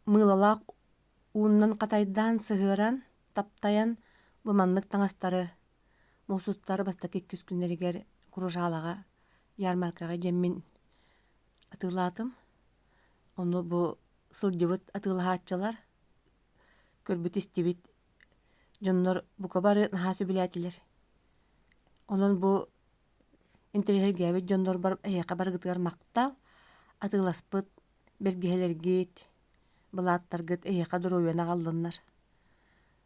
Мыылалаах ууннан хатайдаан сыһыаран, таптайан бу маннык таҥастары муусуттар бастакы иккис күннэригэр Кружалаҕа ярмаркаҕа дьэммин атыылаатым. Ону бу сылдьыбыт атыылаһааччылар, көрбүт-истибит дьоннор бука бары наһаа сөбүлээтилэр. Онон бу интэриэһиргээбит дьоннорбор эһиэхэ барыгытыгар махтал, атыыласпыт бэргэһэлэргит, былааттаргыт эһиэхэ доруобуйаны аҕаллыннар.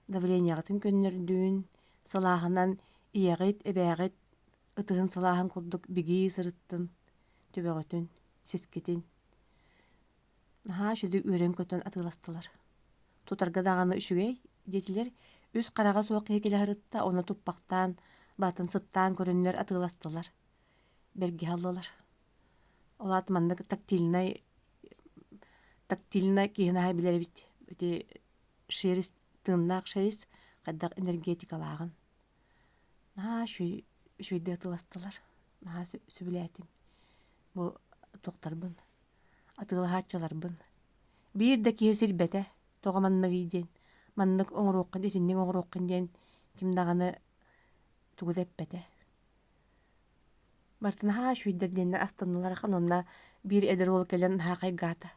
Давлениеҕытын көннөрдүн, сылааһынан ийэҕит, эбээҕит ытыһын сылааһын курдук бигии сырыттын, төбөҕүтүн, сискитин. Наһаа үчүгэй үөрэн-көтөн атыыластылар. Тутарга даҕаны үчүгэй диэтилэр, үс хараҕа суох киһи кэлэ сырытта, ону туппахтаан, баатын сыттаан көрөннөр атыыластылар. Бэргэһэ ыллылар. Ол аата маннык тактильнай тактильнай киһи наһаа билэр эбит. Ити шерсть тыыннаах шерсть хайдах энергетикалааҕын. Наһаа үчүгэй үчүгэйдик атыыластылар. Наһаа сөбүлээтим. Бу туохтарбын, атыылаһааччыларбын. Биир да киһи сирбэтэ, тоҕо манныгый диэн, маннык оҥоруоххун, итинник оҥоруоххун диэн ким даҕаны тугу да эппэтэ. Барыта наһаа үчүгэйдэр диэннэр астыннылар ахан уонна биир эдэр уол кэлэн наһаа хайгаата.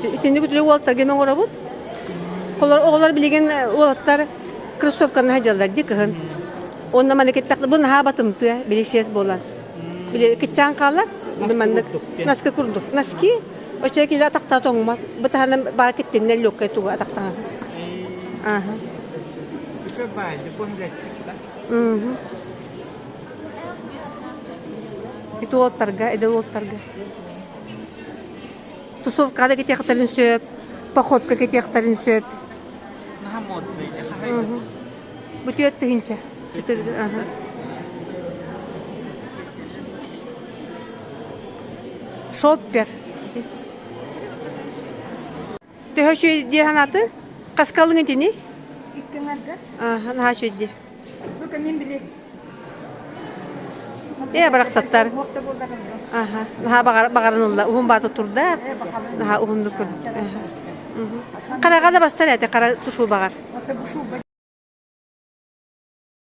Итинник үтүлүк уолаттарга эмэ оҥоробут. Оҕолор билигин уолаттар кроссовканы сылдьаллар дии кыһын. Онно маннык эттэххэ бу наһаа батымтыа били шерсть буолан. Били кыччаан хаалар, маннык наскы курдук. Носки оччо киһи атахтаа тоҥмот. Бу таһынан баар киттиннэр легкай тугу атахтаҥа. Аха. Ити уолаттарга, эдэр уолаттарга. Тусовкаҕа да кэтиэхтэрин сөп, походка кэтиэхтэрин сөп. Наһаа модный. Бу 4000. Четыр, ага. Шоппер. Төһө үчүгэй дии санааты? Хаскалыҥ итини? Икки ҥарга. Ааха, наһаа үчүгэй дии. Бу кэмин били. Ээ, барахсаттар. Муохта буоллаҕын. Аха, наһаа баҕар баҕаран ылла. Уһун баата турда. Наһаа уһуннук көр. Хараҕа да бастар этэ, хара тушу баҕар. Ата бу шуба.